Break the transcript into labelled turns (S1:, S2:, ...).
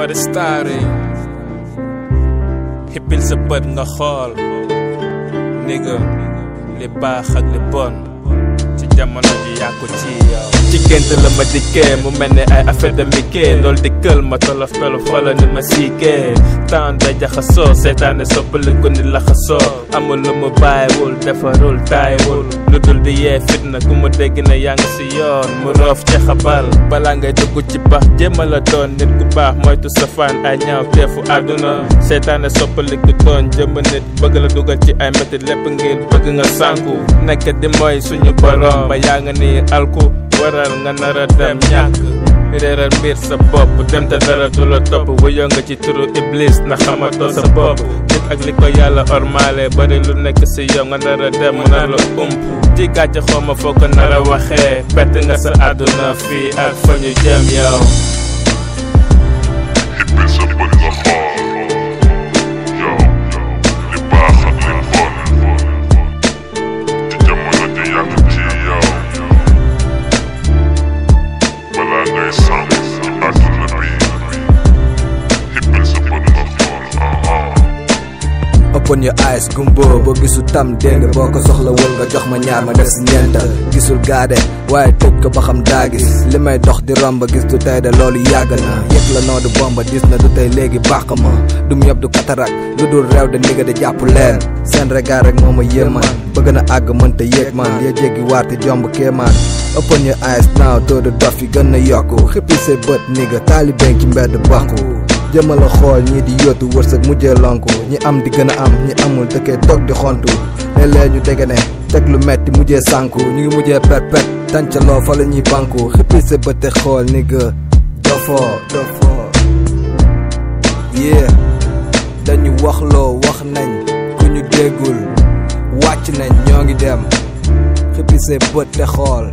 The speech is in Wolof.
S1: for the starting hippil sa bët nga xool nigga li baax ak li bon ci jamono ji yàqu ci yow ci gént la ma dikkee mu mel ne ay affaire de Mickey loolu dikkal ma tolof tolof wala ni ma siikee temps day jaxasoo seetaane soppali ko ni laxasoo amul lu mu bàyyiwul defarul taayiwul lu dul di yee fitna ku mu dégg na yaa ngi si yoon mu roof ci xabal balaa ngay dugg ci bax jéema la doon nit ku baax moytu safaan ay ñaaw teefu àdduna seetaane soppali ku doon jëmb nit bëgg la dugal ci ay métti lépp ngir bëgg nga sànku nekk di mooy suñu borom ba yaa nga ni alku waral nga nara dem ñàkk réeral mbir sa bopp dem te dara du la topp wuyoo nga ci turu iblis na xamatoo sa bopp nit ak li ko yàlla ormaale bari lu nekk si yow nga nara dem mu nar la ci gàcce xooma foo ko nara waxee pett nga sa àdduna fii ak fa ñu jëm yow
S2: hippil sa bët nga xool yow li baax ak li bon ci jamono ji yàgg ci yow balaa ngay sànq ci àdduna bi hippil sa bët nga xool
S3: open your eyes gumbo boo gisul tam dégg boo ko soxla wul nga jox ma ñaar ma def si ñeent gisul gaade waaye tëj ko ba xam daa gis li may dox di romb gis du tey de loolu yàgg na yëg la noo du bomba dis na du tey léegi baax ma dum yëpp du katarak lu dul réew de ndiga di jàpp leen seen regard rek moo ma yéemaan bëgg na àgg mënta yéeg man yee jéggi waarte jomb kéemaan open your eyes now too du dof yi gën na yokku xippi say bët niga taalibeen ci mbedd bakku jëmala xool ñii di yóotu wërsëg mujjee lonku ñi am di gën a am ñi amul dëkkee toog di xontu léeg-léeg ñu dégg ne teg lu metti mujjee sànku ñu ngi mujjee perpet tàncaloo fa la ñuy banku xippi sa bëtte xool ni ga dofoo yeah dañu waxloo wax nañ ku ñu déggul wàcc nañ ñoo ngi dem xippi sa bëtte xool